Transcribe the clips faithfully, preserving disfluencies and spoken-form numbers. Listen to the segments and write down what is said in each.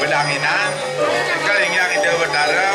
Wedanginan, kalingnya kita Betara.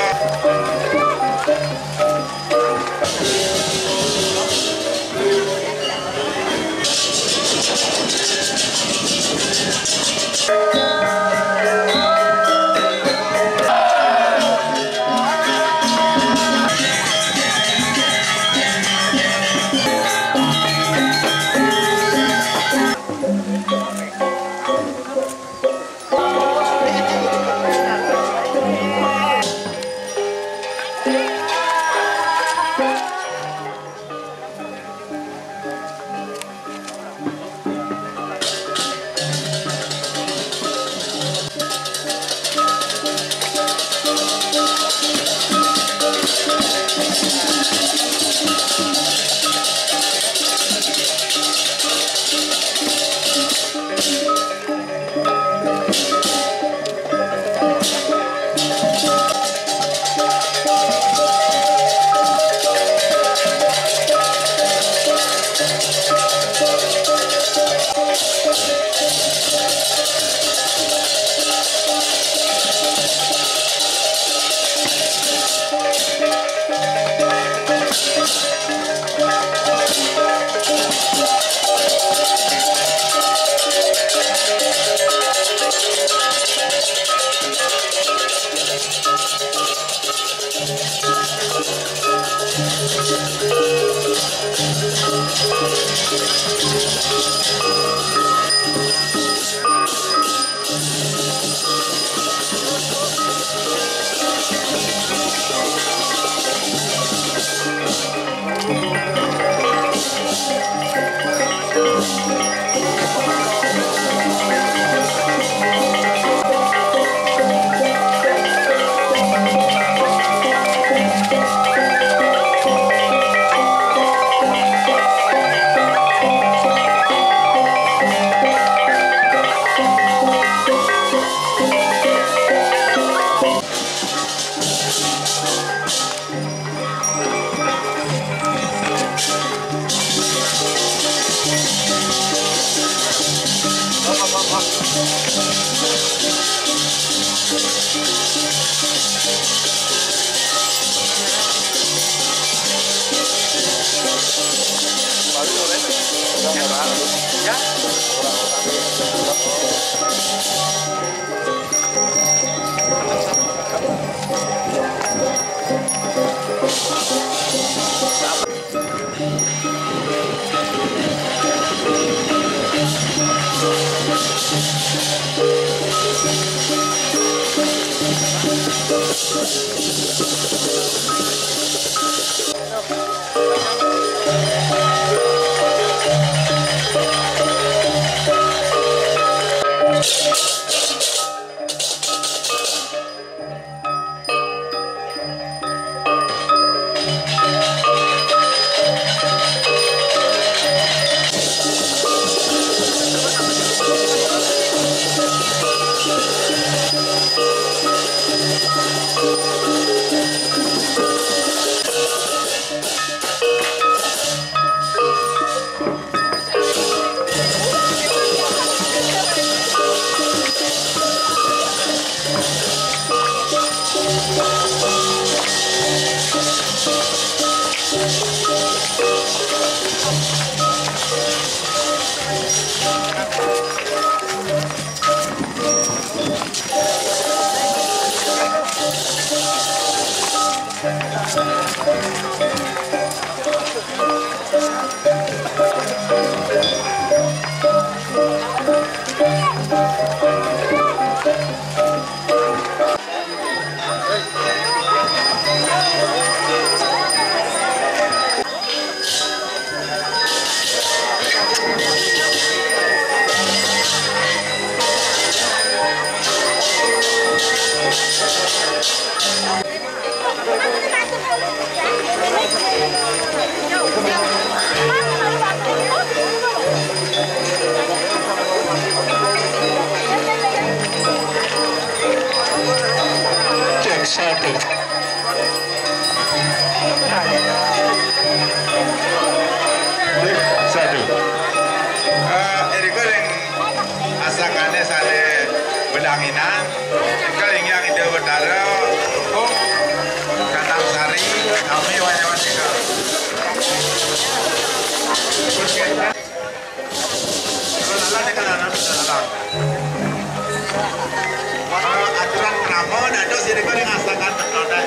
Aturan penamon ada sih, Riko, yang asalkan betul deh.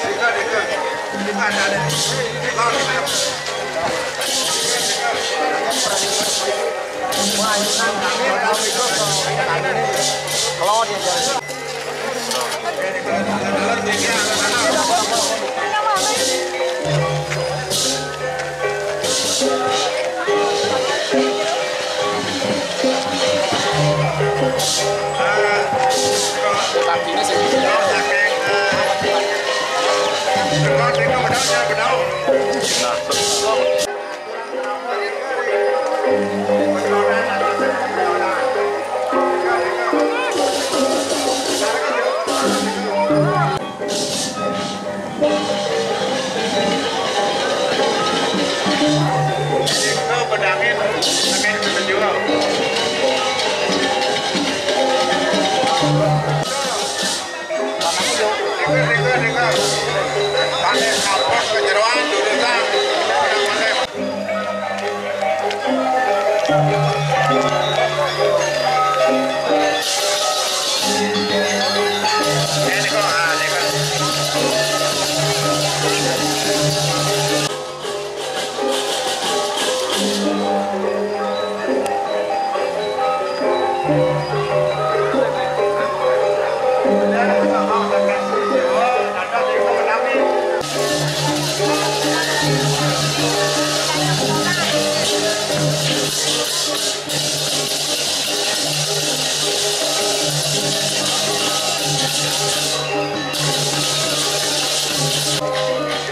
Riko, Riko. Riko ada deh. Riko, Riko. Kalau dia jadi. Kakinya sih. Nah.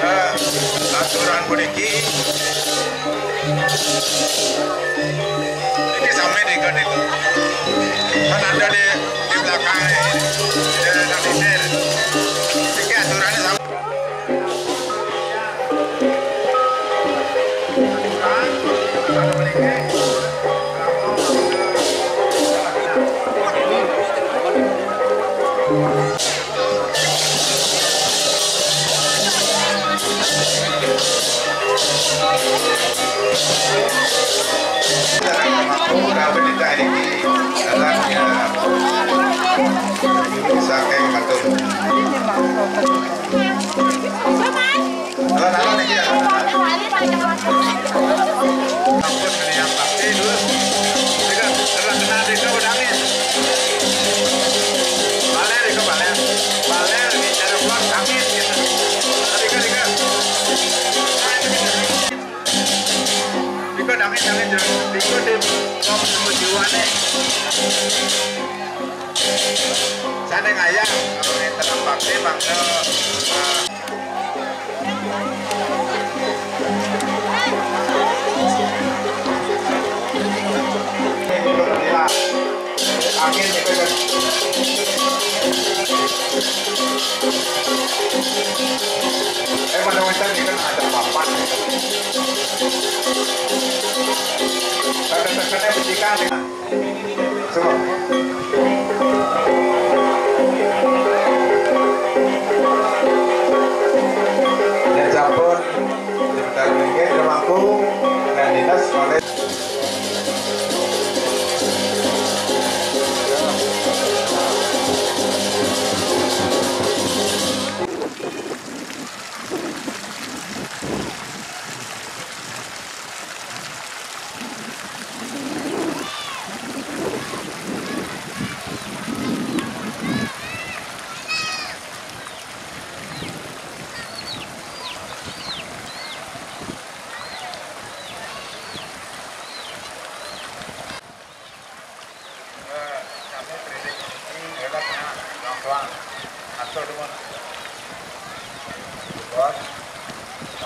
Eh, aturan puniki ini sami di, kan itu. Kan ada di, di belakang, di, di, di, ini aturannya sama. Saking Batur. Ampun, ini yang pasti dulu. Tiga, kena, kena, tiga, udah angin. Baler, itu baler. Baler, ini cara keluar, angin, gitu. Tiga, tiga. Tiga, angin, angin, jangan. Tiga, di, mau ketemu jiwa, nih. Sanding ayam, kalau ini tenang bakti, bangsa, eh, angin gitu kan. Eh, pada wetan ini kan ada papan. Ada tekannya besikan. Semua. Ya, sampun. Sebentar lagi, termangku. Dan dinas oleh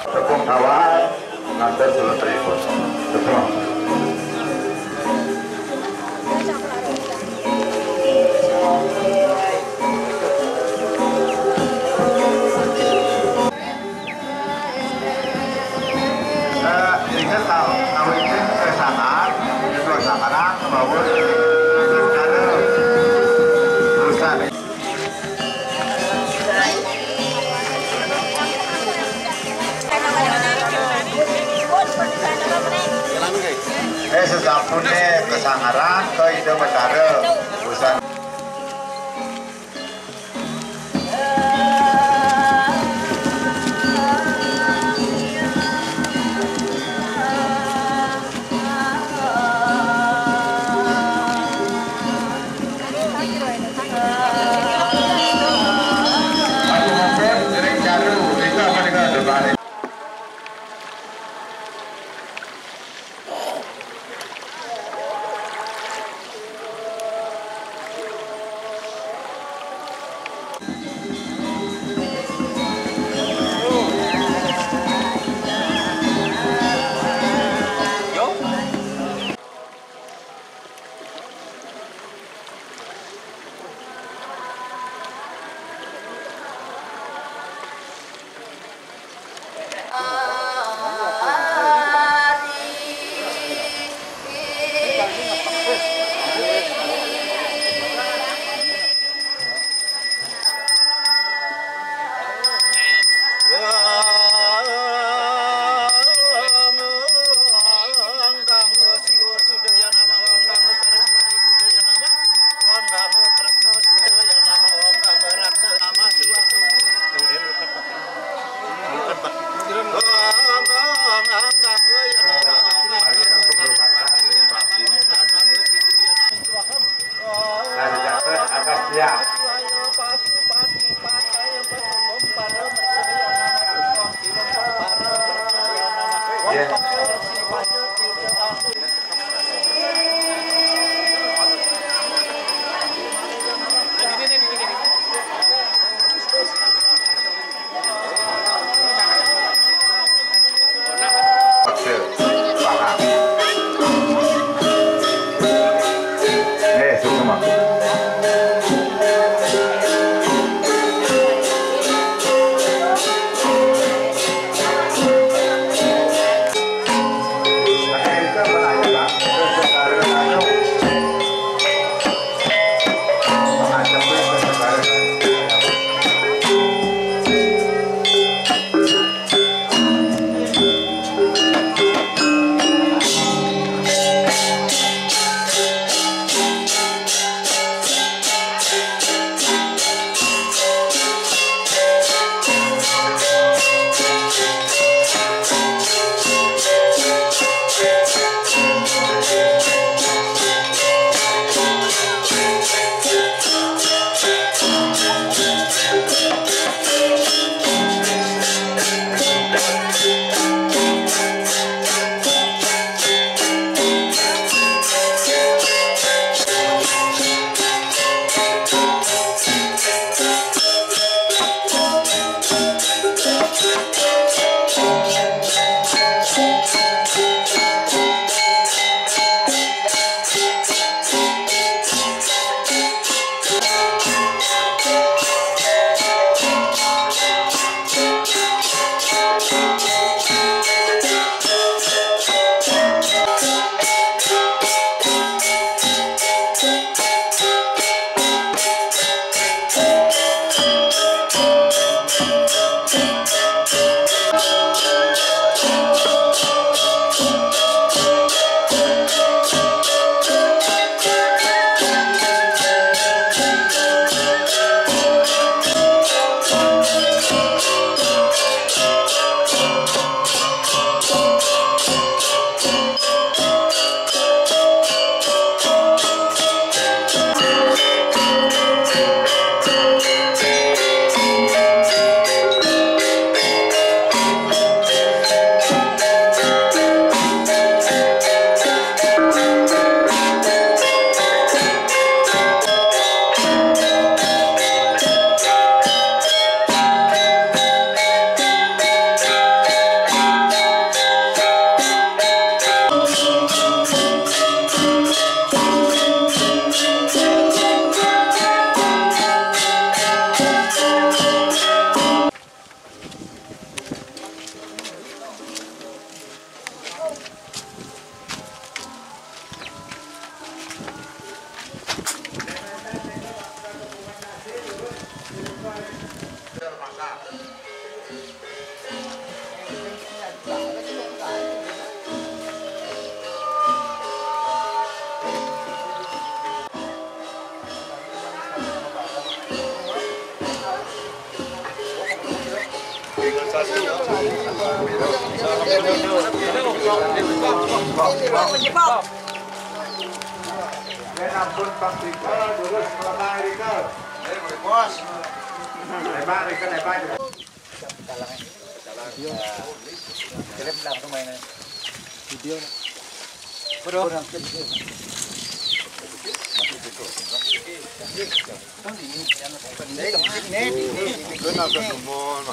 Tepung awal, ngantos selesai. Tepung. Eh, ingat tahu, tahu itu kesamaan, itu kesamaan, bahwa negara perusahaan. Sesampune pesangaran ke Ida Betara. Usan Yen ampun Pak Rika, lurus Pak Rika. Bos. Tembak, Rika, tembak. Video. Bro.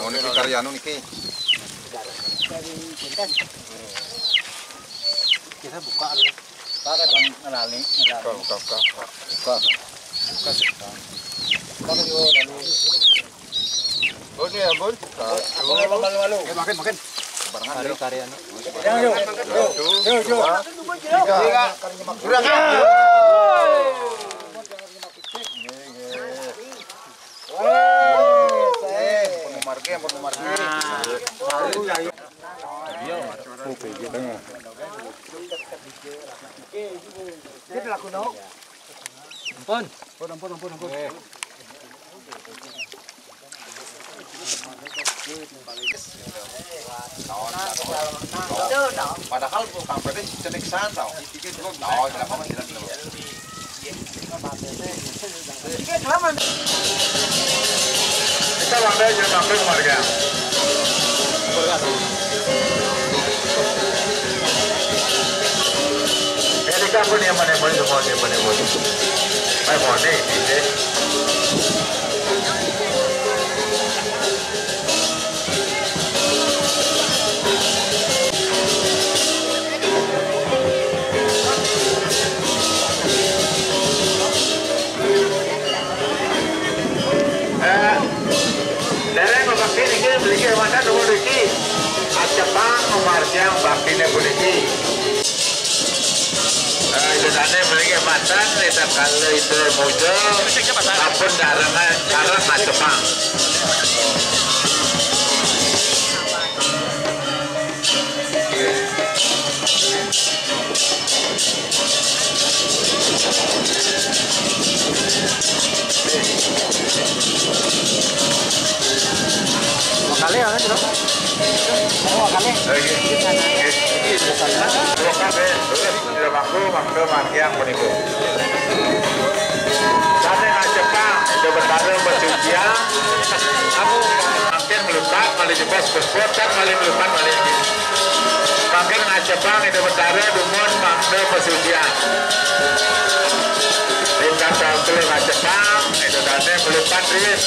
Ini karya anu niki. Kita buka dulu. Buka kan ngelali, ngelali. Buka, buka, buka. Buka. Buka, buka. Buka dulu lalu. Bun ya, Bun. Satu. Malu, malu. Eh, makin, makin. Barengan, karya, yuk. Karya, anu. Yang, yuk. Yuk, yuk, yuk. Tiga. Tiga. Kurang. Wes, eh, pun marke, pun marke. Ampun. Ampun, ampun, ampun, ampun. Padahal bukan berarti cenik santai. Tahu, tidak apa-apa, tidak, tidak. Kita bangga aja, bangga keluarga. Ini kan pun yang mana, mana, mana, mana, mana. Ayo, mana, ini. Eh, dereng bakti niki mriki mantan nomor iki. Acepang margiang baktine puniki. Eh, ida dane mriki mantan, ida kala ida muda. Ampun darengan, dareng acepang. Dua kali ya, kan, Bro? Dua kali. Dua kali. Sudah mampu, mampu, mati yang penipu. Sana ngajak, Pak. Itu bertarung, bersucian. Aku makin melukat, malah jebas, berkuat, kan, malah melukat, malah ini. Makin ngajak, Pak. Itu bertarung, dumun, mampu, bersucian. Tingkat satu ngajak, Pak. Itu tadi melukat, Rin.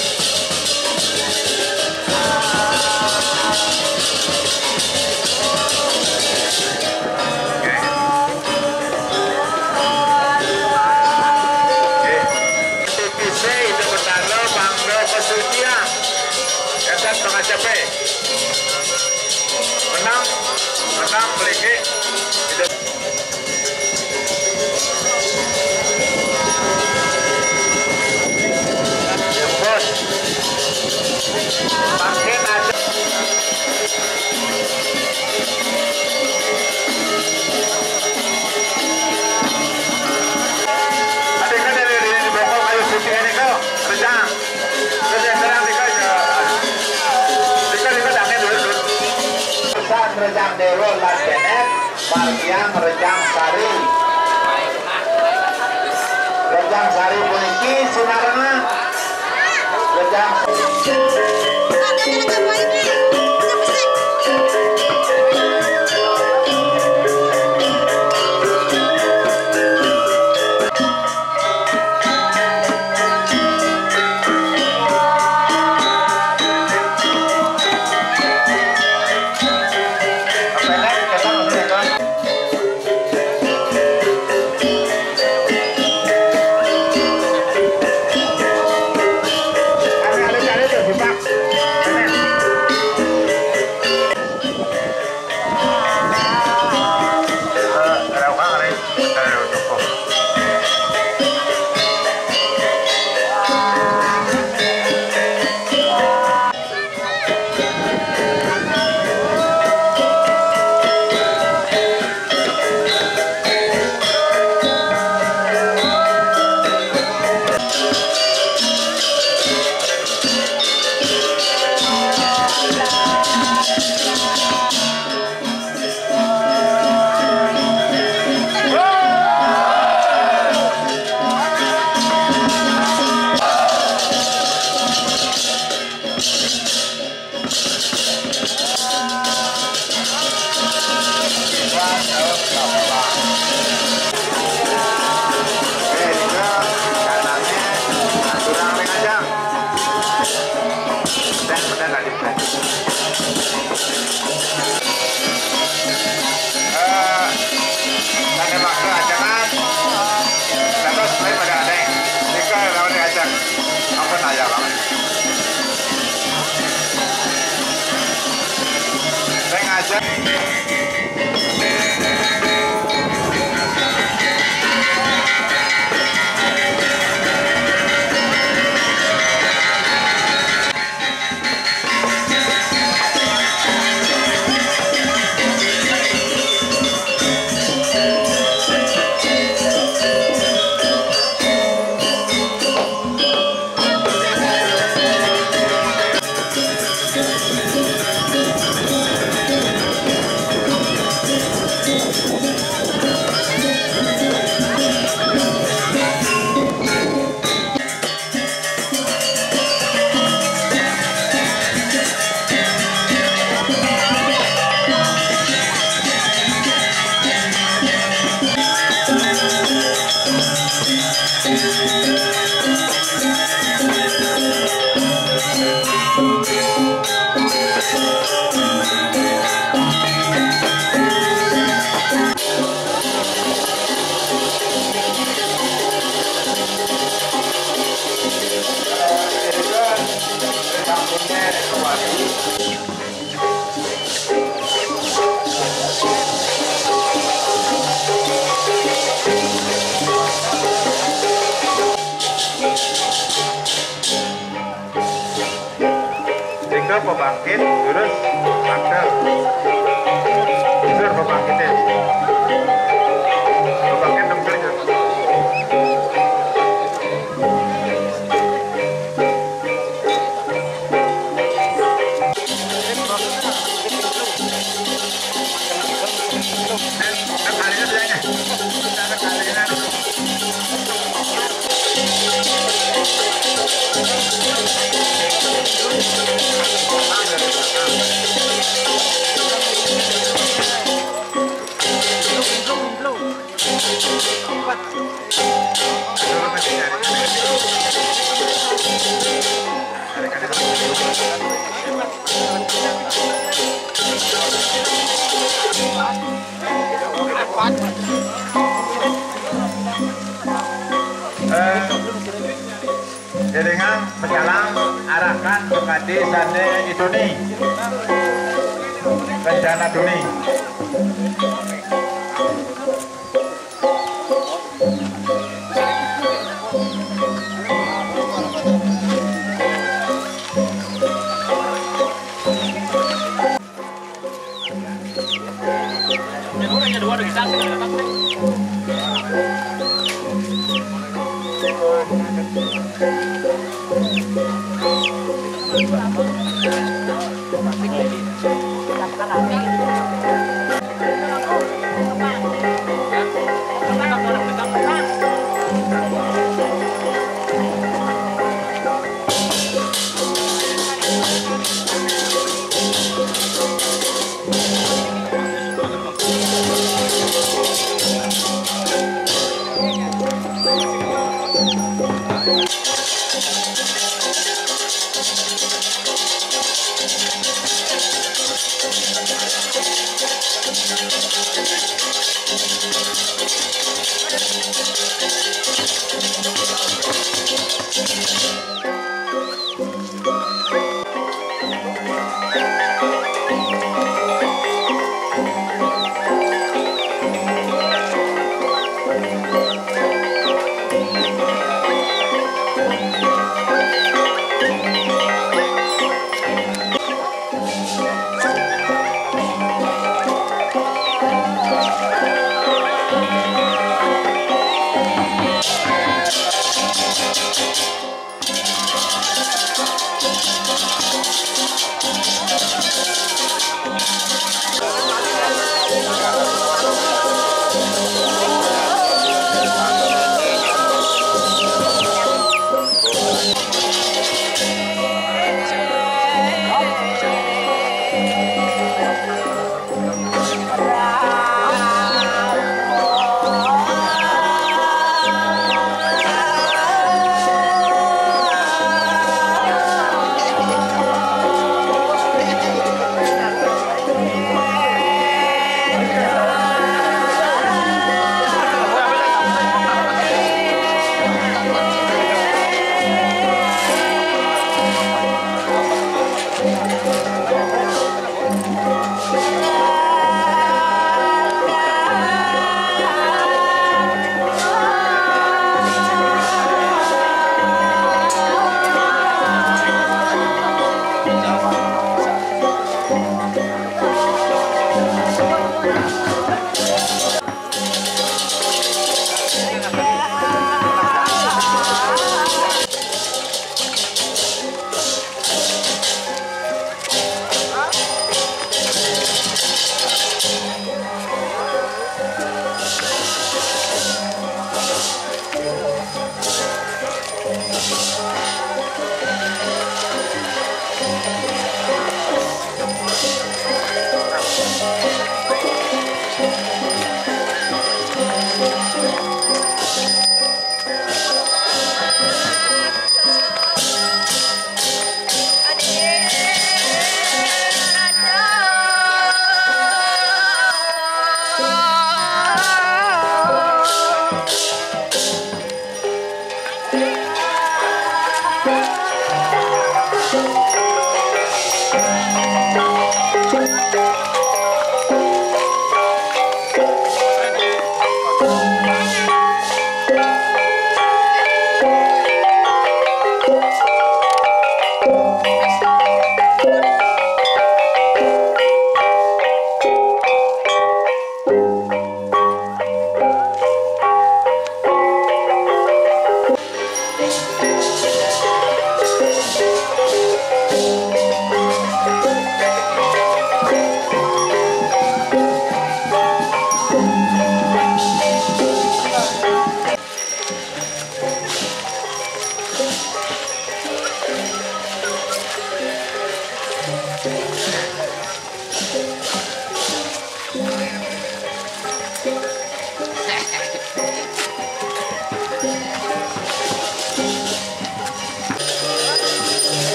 Menang, menang, mriki. Bos. Pakai nasi. Ada kan dari, dari bongkol kayu putih ini kok, rejang. Rejang terang nika, ya. Nika, nika, dangin dulu, dulu. Pesan rejang dero lan benek. Margiang Rejang Sari. Rejang Sari puniki sinarengah. Rejang Pembangkit, terus aktor. Terus pembangkitnya. Pembangkit enam terus. Eh, Delingan pecalang arahkan ke kadi sane ituni. Rencana duni.